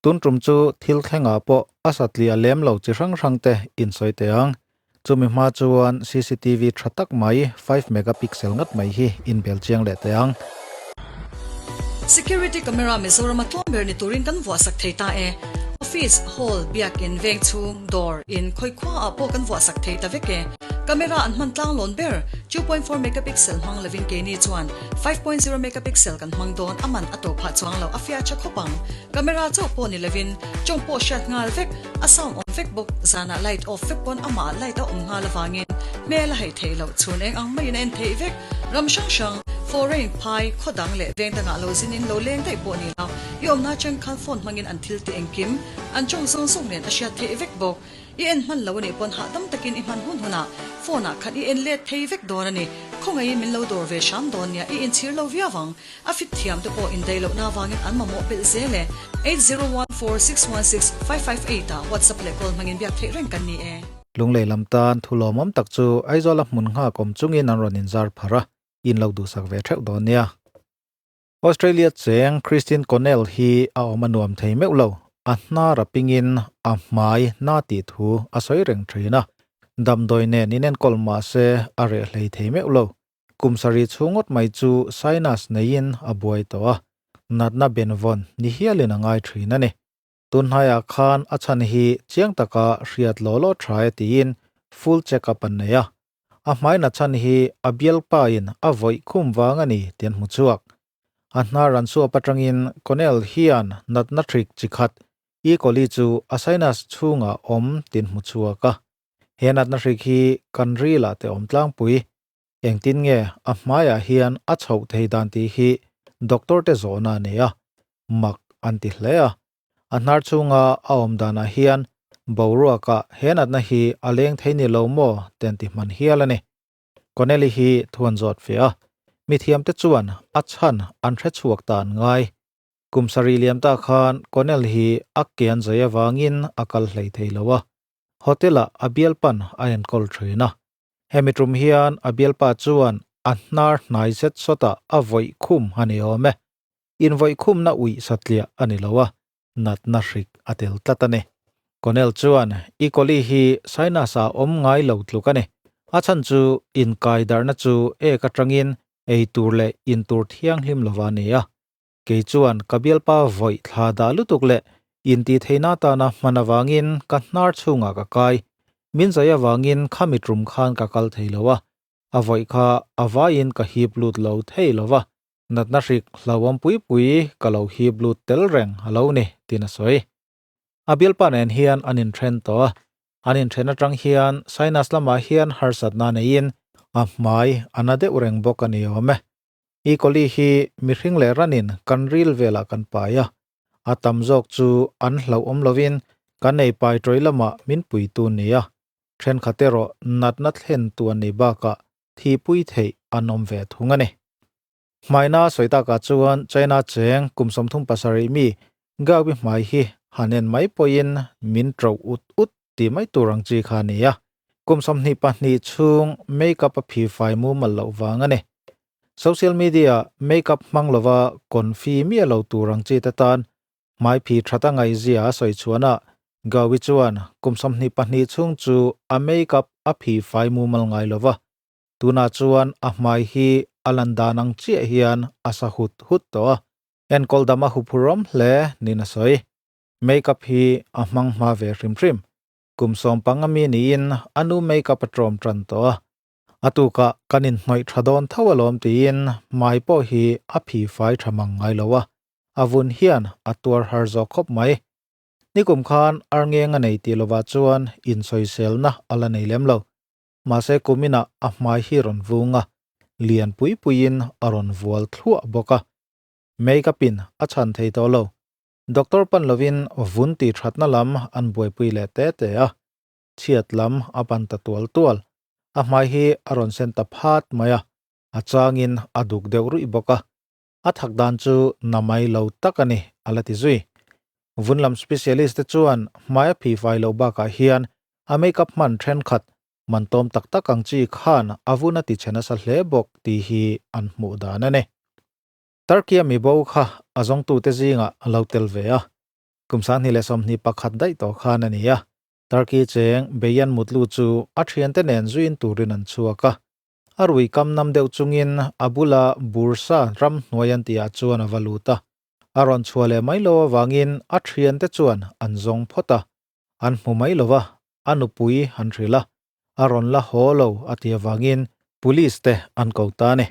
Tun tum chu thil thlengah pawh a satliah lem lo chi hrang hrang te in sawi teh ang. Chumi hma chuan cctv tha tak mai 5 megapixel ngat mai hi in bel chiang leh teh ang. Security camera Mizorama tlawm ber ni turin kan vuahsak thei ta e. Office, hall, biakin, veng chhung, dawr, in, khawi khua ah pawh kan vuahsak thei ta vek e. Camera an hman tlang lawn ber, 2.4 megapixel hmang lovin keini chuan 5.0 megapixel kan hmang dawn a man a to phah chuang lo a fiah tha khawp ang. Camera chauh pawh ni lovin tawng pawh hriat nghal vek, a sound awm vek bawk, zanah light off vek pawn amah light a awm nghal avangin hmel a haih theih loh chhun eng ang maiin a en theih vek. Ram hrang hrang, foreign, phai, khaw dang leh veng dangah lo zinin lo leng daih pawh ni lo, i awmna atang khan phone hmangin an thil tih engkim, an tawng zawng zawng nen a hriat theih vek bawk. I en hman lo a nih pawn hahdam takin i hman hun hunah phone ah khan i en let thei vek dawn a ni. Khawngaihin min lo dawr ve hram dawn nia, i inchhir lo viau ang. A fit thiam te pawh indaih lohna avangin an mamawh belh zel e. 8014616558 ah WhatsApp leh call hmangin biak theih reng kan ni e. Lunglei lam tan thu lawmawm tak chu Aizawla hmun nghak awm chungin an rawn inzar pharh a, in lo duhsak ve theuh dawn nia. Australia cheng Christine Connell hi a awm a nuam thei meuh lo, a hnar a pingin a hmai na tih thu a sawi reng thin a, damdawi nen inenkawl mah se a reh hlei thei meuh lo. Kum sarih chhung ngawt mai chu sinus neiin a buai tawh a, natna benvawn ni hialin a ngai thin a ni. Tunhnaiah khan a chhan hi chiang taka hriat law law tha e tiin full check up an nei a, a hmaina chhan hi a bialpain a vawih khum vang a ni tih an hmu chhuak. A hnar an suap atangin Connell hian natna hrik chi khat E. coli chu a sinus chhungah awm tih an hmu chhuak a. He natna hrik hi kan rilah te awm tlangpui. Engtin nge a hmaiah hian a chhoh thei dan tih hi doctor te zawhna a nei a, mak an ti hle a. A hnar chhunga a awm danah hian boruakah he natna hi a leng thei ni lo maw te an ti hman hial a ni. Connelly hi thu an zawt fe a, mithiamte chuan a chhan an hre chhuak ta an ngai. Kum sarih liam ta khan Connell hi a ke an zai avangin a kal hlei thei lo a, hotel-ah a bialpan a enkawl thin a. Hemi tum hian a bialpa chuan a hnar hnai zet sawtah a vawih khum a ni awm e. Invawih khumna uih satliah a ni lo a, natna hrik a tel tlat a ni. Connell chuan E. coli hi sinus-ah awm ngai lo tluk a ni. A chhan chu inkai darhna chu ek atangin ei tur leh in tur thianghlim lova a ni a. Kei chuan ka bialpa vawih thla dah lutuk leh intih theihna atana hman avangin ka hnar chhungah ka kai. Min zai avangin khami tum khan ka kal thei lo a, a vawih kha a vaiin ka hip lut lo thei lo va, natna hrik hlauhawm pui pui ka lo hip lut tel reng a lo ni, tiin a sawi. A bialpa nen hian an inthen tawh a, an inthen atang hian sinus lamah hian harsatna neiin a hmai a na deuh reng bawk a ni awm e. E. coli hi mihring leh ranin kan ril velah kan pai a, a tam zawk chu an hlauhawm lovin kan ei pai tawih lamah min puitu ni a, thenkhat erawh natna thlen tu an nih bakah thihpui theih an awm ve thung a ni. Hmaina sawi takah chuan China cheng kum 37 mi Gawi hmai hi han en mai pawhin min ṭo ut ut tih mai tur ang chi kha a ni a, kum 22 chhung makeup a phi fai mumal loh vang a ni. Social media makeup hmang lova confi miah lo tur ang chi te tan hmai phi that a ngaihzia a sawi chhuan a, Gawi chuan kum 22 chhung chu a makeup a phi fai mumal ngai lova, tunah chuan a hmai hi a lan dan ang chiah hian a sa hut hut tawh a, enkawl dam a huphurawm hle niin a sawi. Makeup hi a hmang hma ve hrim hrim. Kum 15 mi niin a nu makeup a tlawm tan tawh a. A tukah kan inhnawih tha dawn tho alawm tiin hmai pawh hi a phi fai tha mang ngai lo a, a vun hian a tuar har zawk khawp mai. Nikum khan arngeng a nei tih lovah chuan insawiselna a la nei lem lo. Mahse kuminah a hmai hi rawn vung a, lian pui puiin a rawn vual thluah bawk a. Makeup in a chhan thei tawh lo. Doctor pan lovin vun tih thatna lam an buaipui leh te te a, chhiat lam a pan ta tual tual. A hmai hi a rawn sen ta phat mai a, a changin a duk deuh ruih bawk a. A thak dan chu na mai lo tak a ni, a la ti zui. Vun lam specialist te chuan hmai a phi fai loh bakah hian a makeup hman thenkhat man tawm tak tak ang chi khan a vun a ti che nasa hle bawk tih hi an hmuh dan a ni. Turkey-a mi bo kha a zawngtute zingah a lo tel ve a. Kum 2021 daih tawh khan a ni a, Turkey cheng Beyan Mutlu chu a thiante nen zuin turin an chhuak a. A rui kam nam deuh chungin a bula Bursa ram hnuai an tihah chuan a va lut a. A rawn chhuah leh mai lo avangin a thiante chuan an zawng phawt a. An hmu mai lo va, a nupui an hrilh a, a rawn la haw lo a ti avangin Police te an ko ta a ni.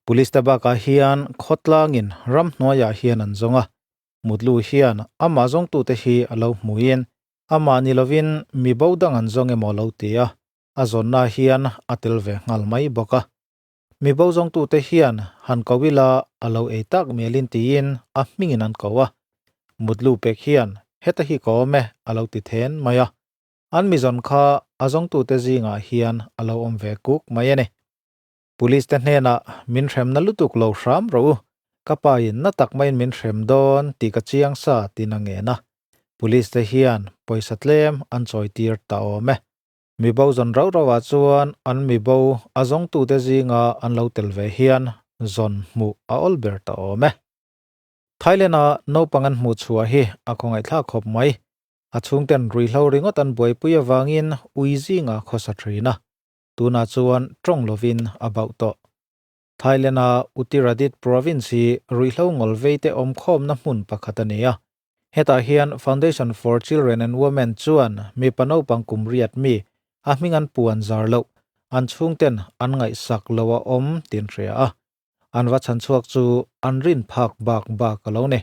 Police te bakah hian khawtlangin ramhnuaiah hian an zawng a, Mutlu hian amah zawngtute hi a lo hmuin amah ni lovin mi bo dang an zawng emaw lo ti a, a zawnna hian a tel ve nghal mai bawk a. Mi bo zawngtute hian han ko ila a lo ei tak mialin tiin a hmingin an ko a, Mutlu pek hian heta hi ka awm e a lo ti then mai a. An mi zawn kha a zawngtute zingah hian a lo awm ve kuk mai a ni. Police te hnenah min hremna lutuk lo hram rawh u, ka pa in na tak maiin min hrem dawn tih ka chiang sa tiin a ngen a. Police te hian pawisa tlem an chawi tir ta awm e. Mi bo zawn rauh rauh ah chuan an mi bo a zawngtute zinga an lo tel ve hian zawn hmuh a awl ber ta awm e. Thailand a naupang an hmuh chhuah hi a khawngaihthlak khawp mai. A chhungten ruihhlo ringawt an buaipui avangin ui zinga khawsa thin a. Tunah chuan tawng lovin a bauh tawh. Thailand-a Uttaradit province hi ruihhlo ngawlveite awmkhawmna hmun pakhat a ni a. Hetah hian Foundation for Children and Women chuan mipa naupang kum riat mi a hming an puan zar loh, an chhungten an ngaihsak lo a awm tin hria a. An va chhan chhuak chu an rin phak bak bak a lo ni.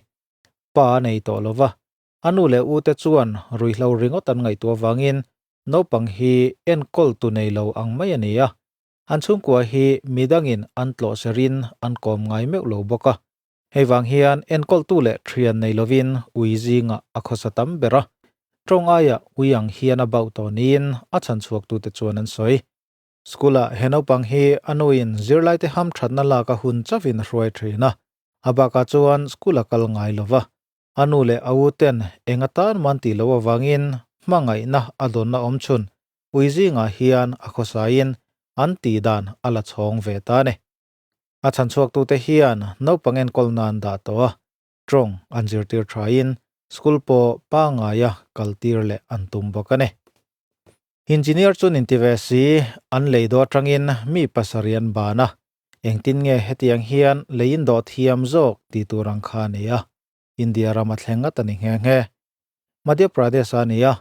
Pa a nei tawh lova, a nu leh ute chuan ruihhlo ringawt an ngaihtuah avangin Naupang hi enkawl tu nei lo ang mai a ni a, an chhungkua hi midangin an tlawh serin an kawm ngai meuh lo bawk a. Hei vang hian enkawltu leh thian nei lovin ui zingah a khawsa tam ber a, tawng aiah ui ang hian a bauh tawh niin a chhan chhuaktute chuan an sawi. School-ah he naupang hi a nuin zirlaite hamthatna lak a hun chauhin a hruai thin a, a bakah chuan school a kal ngai lo va, A nu leh a u ten eng atan man tih loh avangin hmangaihna a dawnna awm chhun ui zingah hian a khawsaiin an tih dan a la chhawng ve ta a ni. A chhanchhuaktute hian naupang enkawl nan dah tawh a, tawng an zirtir thain school pawh pangaia kaltir leh an tum bawk a ni. Engineer chu nin ti ve si, an lei dawh atangin mi pasarih an ban a, engtin nge hetiang hian lei in dawh thiam zawk tih tur ang kha a ni a, India ram a thleng ngat a ni nghe nghe. Madhya Pradesh a ni a,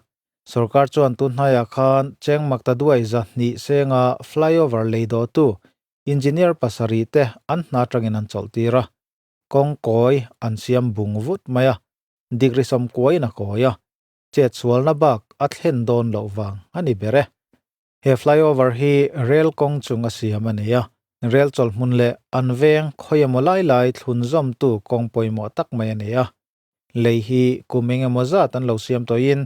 sorkar chuan tun hnaiah khan cheng makta duai 200 senga flyover lei dawhtu engineer pasarih te an hna atangin an chawlh tir a, kawng kawi an siam bung vut mai a, degree 90 in a kawi a, chetsualna bak a thlen dawn loh vang a ni ber e. He flyover hi rel kawng chung a siam a ni a, rel chawlhmun leh an veng khawi emaw lai lai thlun zawmtu kawng pawimawh tak mai a ni a. Lei hi kum eng emaw zat an lo siam tawhin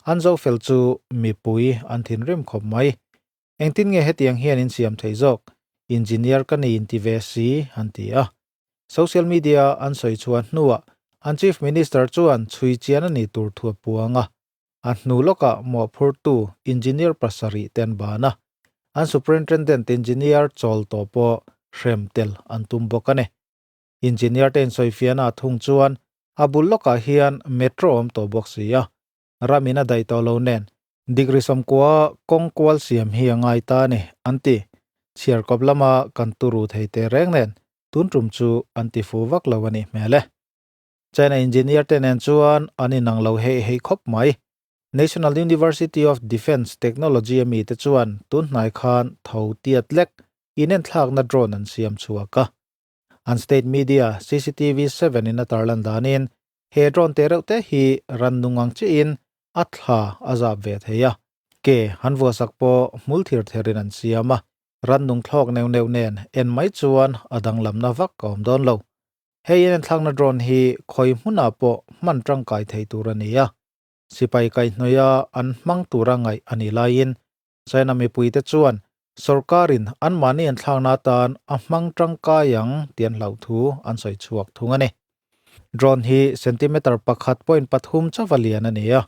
an zo fel chu mipui an thinrim khawp mai. Engtin nge hetiang hian in siam thei zawk? Engineer ka ni inti ve si an ti a. Social media an sawi chhuah hnuah an Chief Minister chuan chhui chian a ni tur thu a puang a. A hnu lawkah mawhphurtu engineer pasarih te an ban a, an Superintendent Engineer chawl tawh pawh hrem tel an tum bawk a ni. Engineer te insawifiahna a thung chuan a bul lawkah hian metro awm tawh bawk si a, ramin a daih tawh lo nen Degree 90 kawng kual siam hi a ngai ta a ni, an ti. Chhiarkawp lama kan turu thei teh reng nen tun tum chu an ti fu vak lo a nih hmel e. China engineer te nen chuan an inang lo heih heih khawp mai. National University of Defence Technology a mite chuan tun hnai khan tho tiat lek inenthlakna drone an siam chhuak a. An state media CCTV 7 in a tarlan danin he drone te reuh te hi rannung ang chiahin a thla a zap ve thei a, ke han vuasak pawh hmul thir therin an siam a, rannung thlawk neuh neuh nen en mai chuan a danglamna vak a awm dawn lo. Hei inenthlakna drone hi khawi hmunah pawh hman tangkai thei tur a ni a, sipai kaihhnawih a an hmang tura ngaih a nih laiin China mipuite chuan sorkarin anmahni an thlakna atan a hmang tangkai ang tih an hlauh thu an sawi chhuak thung a ni. Drone hi centimeter 1.3 chauha lian a ni a,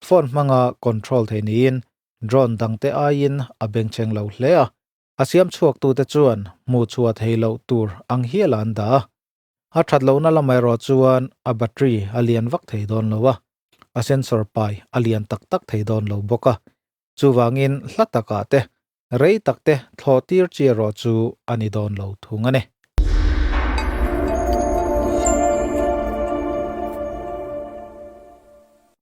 phone hmanga control thei niin drone dangte aiin a bengchheng lo hle a, a siam chhuaktute chuan hmuh chhuah thei loh tur ang hiala an dah a. A that lohna lamah erawh chuan a battery a lian vak thei dawn lo a. A sensor pai a lian tak tak thei dawn lo bawk a, chuvangin hla takah te, rei tak te thlawh tir chi erawh chu a ni dawn lo thung a ni.